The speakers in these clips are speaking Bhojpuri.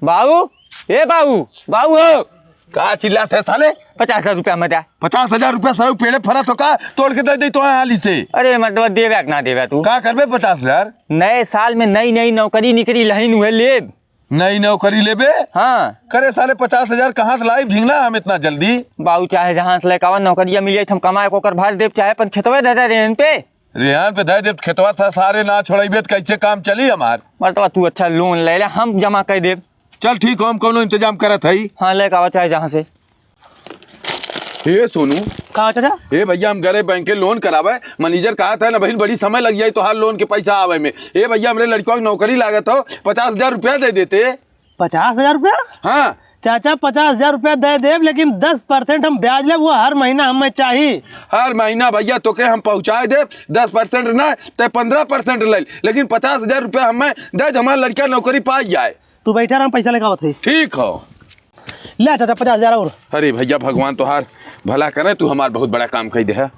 बाबू, ए बाबू, बाबू हो। का चिल्लाते है साले? 50,000 रुपया मत। 50,000 रुपया सर पेड़े फरा तो का तोड़ के दे दे तो हाली से। अरे मतलब देवे ना देवे तू? का करबे 50,000? नए साल में नई नई नौकरी निकली लहीन हुए लेब। नई नौकरी लेबे? हाँ। करे साले 50,000 कहाँ से लाई ढिंगना हम इतना जल्दी? बाबू चाहे जहाँ से लेकर नौकरिया मिली हम कमाए को भर देव, चाहे अपन खेतवे दे दे रेहन पे। रेहान पे दे देव खेतवा था सारे ना छोड़ेबे तो कैसे काम चली हमार? मतलब तू अच्छा लोन ले ले, हम जमा कर देव। चल ठीक हो, हम कोनो इंतजाम करत हई। हाँ लेकर आवा चाहे जहाँ से। ए सोनू। का चाचा? ए भैया हम गरे बैंक के लोन करावे, मैनेजर कहा था ना बहन बड़ी समय लग जाए तो हर लोन के पैसा आवे में। ए भैया हमरे लड़कों की नौकरी लागत हो, 50,000 रुपया दे देते। 50,000 रुपया? हाँ चाचा 50,000 रुपया दे देव, लेकिन 10% हम ब्याज ले, वो हर महीना हमें चाहिए। हर महीना भैया तोके हम पहुँचाए दे, 10% ना तो 15% ले, लेकिन 50,000 रुपया हमें दे, हमारा लड़का नौकरी पाई जाए। तू बैठा रहा, हम पैसा लेकर आवत है। ठीक हो। ले चाचा 50,000 और। अरे भैया भगवान तोहार भला करे, तू हमार बहुत बड़ा काम कर दे है।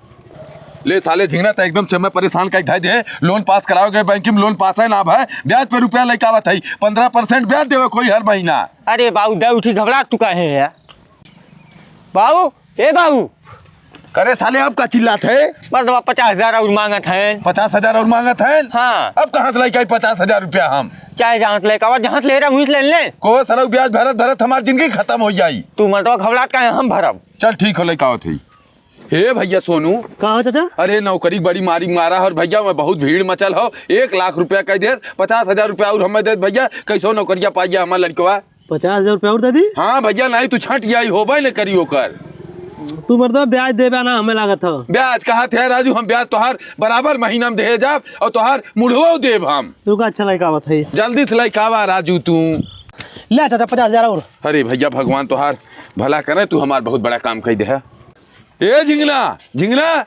ले साले झिंगना तो एकदम से मैं परेशान कर दे। लोन पास कराओगे बैंक में, लोन पास है ना भाई, ब्याज पे रुपया लेके आवत है, 15% ब्याज देवे कोई हर महीना। अरे बाबू दे उठी, घबरा तू काहे है बाबू? ए बाबू। करे साले अब का चिल्लात है? मतलब 50,000 और मांगत है। 50,000 और मांगत है? हाँ। अब कहाँ से लेके 50,000 रुपया हम? चाहे जहाँ से लेकर आवा, जहाँ से ले रहा वहीं से ले ले। को सर ब्याज भरत भरत हमारी जिंदगी खत्म हो जाई। तू मतलब घबरात का है, हम भरब। चल ठीक हो लेके आवत है। हे भैया सोनू। का हो चाचा? अरे नौकरी बड़ी मारी मारा और भैया मैं बहुत भीड़ मचल हो, 1 लाख रुपया कह दे, 50,000 रुपया और हमें दे भैया, कैसो नौकरिया पाई जाए हमारा लड़कवा। 50,000 रुपया और दे दी? हाँ भैया, नहीं तू छट जाई होबे न करी ओकर। तू मतलब ब्याज देबे ना हमें लागत हो। ब्याज कहाँ थे राजू, हम ब्याज तोहार बराबर महीना में दे जाब और तोहार मुढ़ो देब हम। तू का अच्छा लड़का आवत है। जल्दी से लड़कावा राजू तू। ले चाचा 50,000 और। अरे भैया भगवान तोहार भला करे, तू हमार बहुत बड़ा काम कर दे है। ए झिंगना, झिंगना।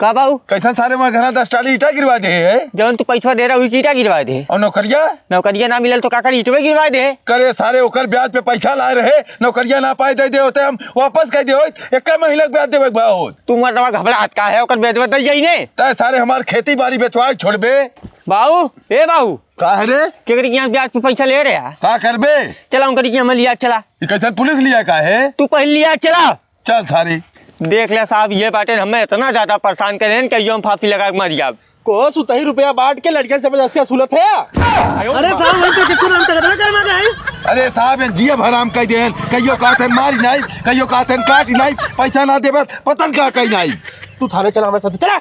का बाबू? कैसा सारे वहाँ घरा 10 टाली ईटा गिरवा दे है? जवन तू पैसा दे रहा वही ईटा गिरवा दे। और नौकरिया? नौकरिया ना मिलल तो का करी, ईटवे गिरवा दे। करे सारे ओकर ब्याज पे पैसा लाए रहे, नौकरिया ना पाए दे दे होते हम वापस कह दे होत, एक महीना के ब्याज देवे बा होत। तू मतलब घबराहट का है, ओकर ब्याज दे जाई ने। तै सारे हमार खेती बाड़ी बेचवाए छोड़बे। बाबू, ए बाबू। का है रे? केकरी के यहाँ ब्याज पे पैसा ले रहे है? का करबे? चला उनकरी के हमें लिया चला। ई कैसन पुलिस लिया का है? तू पहले लिया चला। चल सारी। देख ले साहब ये बाटे हमें इतना ज्यादा परेशान करे कहियो हम फांसी लगा के मर जाब। को सुतही रुपया बांट के लड़के से जबरदस्ती वसूलत है। अरे साहब वही तो किसी नाम तक करना है। अरे साहब ये जिया भराम कह दे, कहियो कहते मारी नहीं, कहियो कहते काट नहीं, पैसा ना देबे पतन का कहीं नहीं। तू थाने चला हमारे साथ चला।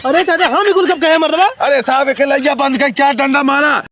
अरे चाचा हम ही कुल कब कहे मर्दबा। अरे साहब एक लइया बंद कर 4 डंडा मारा।